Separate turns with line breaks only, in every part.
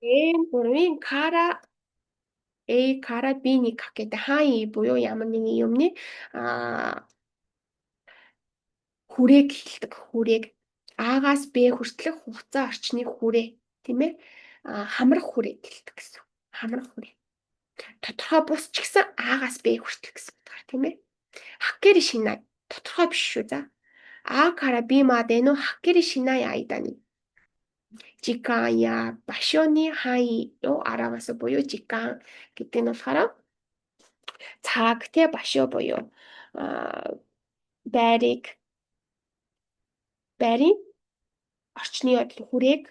N3-ын から A から B にかけて範囲 буюу ямар нэгэн юмны хүрээг хэлдэг. Хүрээг А-гаас Б хүртэлх хугацаа орчны хүрээ, тийм ээ? Хамрах хүрээг хэлдэг гэсэн. Хамрах хүрээ. Тодорхой бус ч гэсэн А-гаас Б хүртэл гэсэн утгаар, тийм ээ? はっきりしない. Тодорхой биш шүү за. А から B までのはっきりしない間に時間や場所に範囲を表す буюу 時間 гэдэг нь болохоор цаг тий 場所 буюу байрыг байрын орчны хүрээг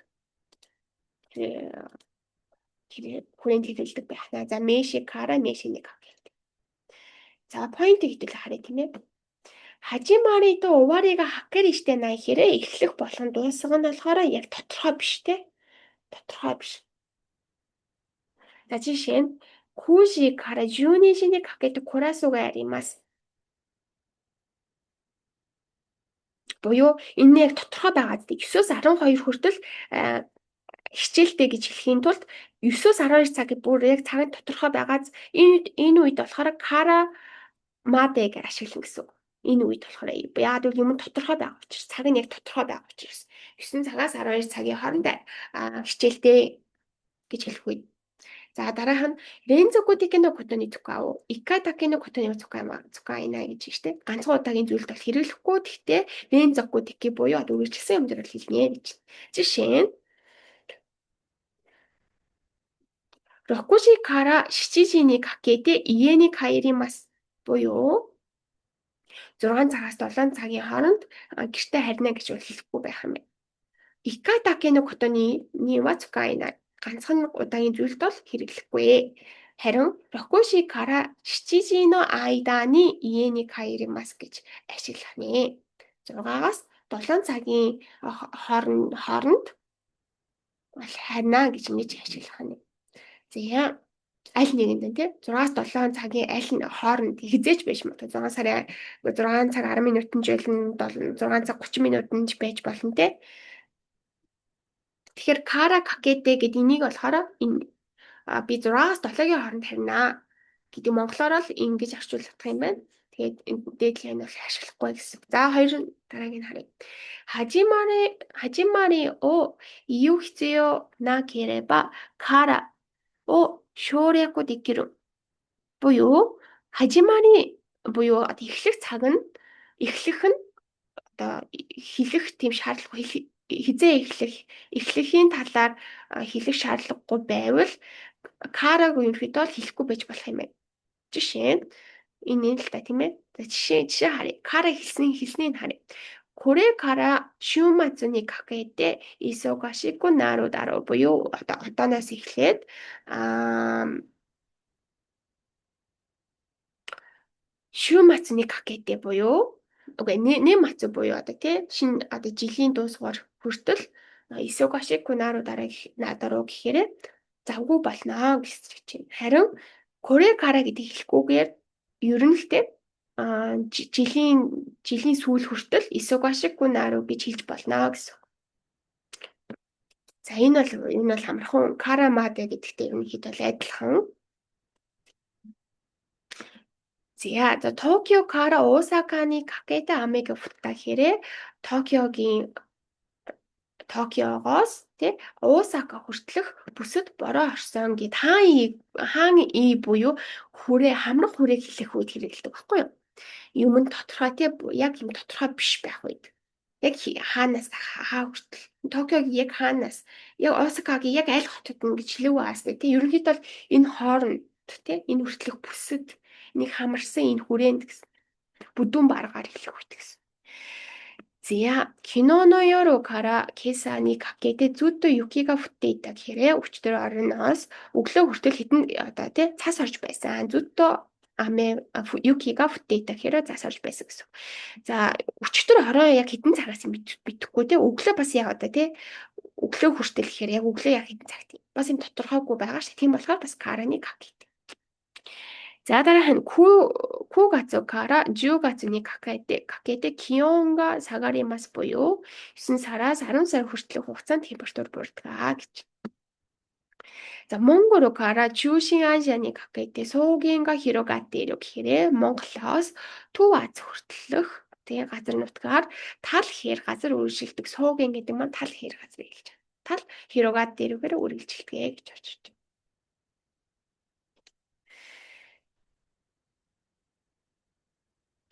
хүрээнд хэрэглэдэг байх наа. За 名詞から 名詞にかけて. За point хэдүүл харъя, тийм ээ. 始まりと終わりがはっきりしてない хэрэг эхлэх болон дуусгах нь болохоор яг тодорхой биш те. Тодорхой биш. За жишээ нь 9時から12時にかけてクラスがあります. Буюу энэ яг тодорхой байгаа гэдэг. 9-өөс 12 хүртэл хичээлтэй гэж хэлэхийн тулд 9-өөс 12 цаг бүр яг цаг нь тодорхой байгааз энэ үед болохоор からまで гэж ашиглана гэсэн үг. Энэ үед болохоор яагаад гэвэл юм тодорхой байгаа учраас цаг нь яг тодорхой байгаа учраас 9 цагаас 12 цагийн хооронд хичээлтэй гэж хэлэх үед. За дараах нь 連続的なことに使う. 一回だけのことに使えない гэж байна шүү дээ. Ганцхан удаагийн зүйлд бол хэрэглэхгүй. Гэхдээ 連続的 буюу одоо үргэлжилсэн юм дээр бол хэлнэ гэж. Жишээ нь 6時から7時にかけて家に帰ります буюу 6 цагаас 7 цагийн хооронд гэртээ харина гэж бол хэлэхгүй байх юм байна. 一回だけのことには使えない. Ганцхан удаагийн зүйлд бол хэрэглэхгүй. Харин 6時から7時の間に家に帰ります гэж ашиглах нэ. 6-аас 7 цагийн хооронд бол харина гэж ингэж ашиглах нэ. За аль нэгэнд тий 6-аас 7 цагийн аль хооронд хэзээ ч байж магадгүй. 6 сарын 6 цаг 10 минутанд ч болно, 6 цаг 30 минутанд ч байж болно тий. Тэгэхээр からかけて гэдэг энийг болохоор энэ би 6-аас 7-гийн хооронд харина гэдэг монголоор л ингэж орчуулах юм байна. Тэгээд дээд лайн бол ашиглахгүй гэсэн. За хоёр дараагийг харъя. 始まり始まりを言う必要なければからを省略できる буюу 始まり буюу одоо эхлэх цаг нь эхлэх нь одоо хэлэх тийм шаардлага хэзээ эхлэх эхлэхийн талаар хэлэх шаардлагагүй байвал から-г ерөнхийдөө л хэлэхгүй байж болох юм байна. Жишээ нь энэ л та тийм ээ. За жишээ харъя. から хэлснийг харъя. これから週末にかけて忙しくなるだろう буюу одоо одооноос эхлээд 週末にかけて буюу үгүй 年末 буюу одоо тий шинэ одоо жилийн дуусгаар хүртэл 忙しくなるだろう гэхээр завгүй болно гэж чинь. Харин これから гэдгийг хэлэхгүйгээр ер нь л тий жилийн сүүл хүртэл 忙しくなる гэж хэлж болно гэсэн. За энэ бол амархан からまで гэдэгтэй ерөнхийдөө бол адилхан. За 東京から大阪にかけて雨が降った гэхээр Токиогоос тий Осака хүртэлх бүсэд бороо орсон гэд хаан и буюу хүрээ хамрах хүрээг хэлэх үед хэрэглэдэг байхгүй юу? Юм нь тодорхой тий яг юм тодорхой биш байх үед. Яг хаанаас хаа хүртэл Токиогийн яг хаанаас яг Осакагийн яг аль хотод нь гэж хэлэв аас тий ерөнхийдөө бол энэ хооронд тий энэ хүртэлх бүсэд нэг хамарсан энэ хүрээнд гэсэн бүдүүн баргаар хэлэх үед гэсэн. За 昨日の夜から今朝にかけてずっと雪が降っていた гэхээр өчигдөр оройноос өглөө хүртэл хэдэн одоо тий цас орж байсан. ずっと雨雪が降っていた гэхээр цас орж байсан гэсэн. За өчигдөр орой яг хэдэн цагаас юм мэдэхгүй тий өглөө бас яг одоо тий өглөө хүртэл гэхээр яг өглөө яг хэдэн цагт бас юм тодорхойгүй байгаа ш. Тийм болохоор бас からにかけて. За дараах нь 9月から10月にかけて気温が下がります буюу 9 сараас 10 сар хүртэлх хугацаанд температур буурдаг гэж. За, モンゴルから中心アジアにかけて草原が広がっているгэхээр Монголоос Төв Ази хүртэлх тэгээ газар нутгаар тал хээр газар үргэлжилдэг. 草原 гэдэг маань тал хээр газар хэлж байгаа. Тал 広がっている гэхээр үргэлжилдэг гэж орж.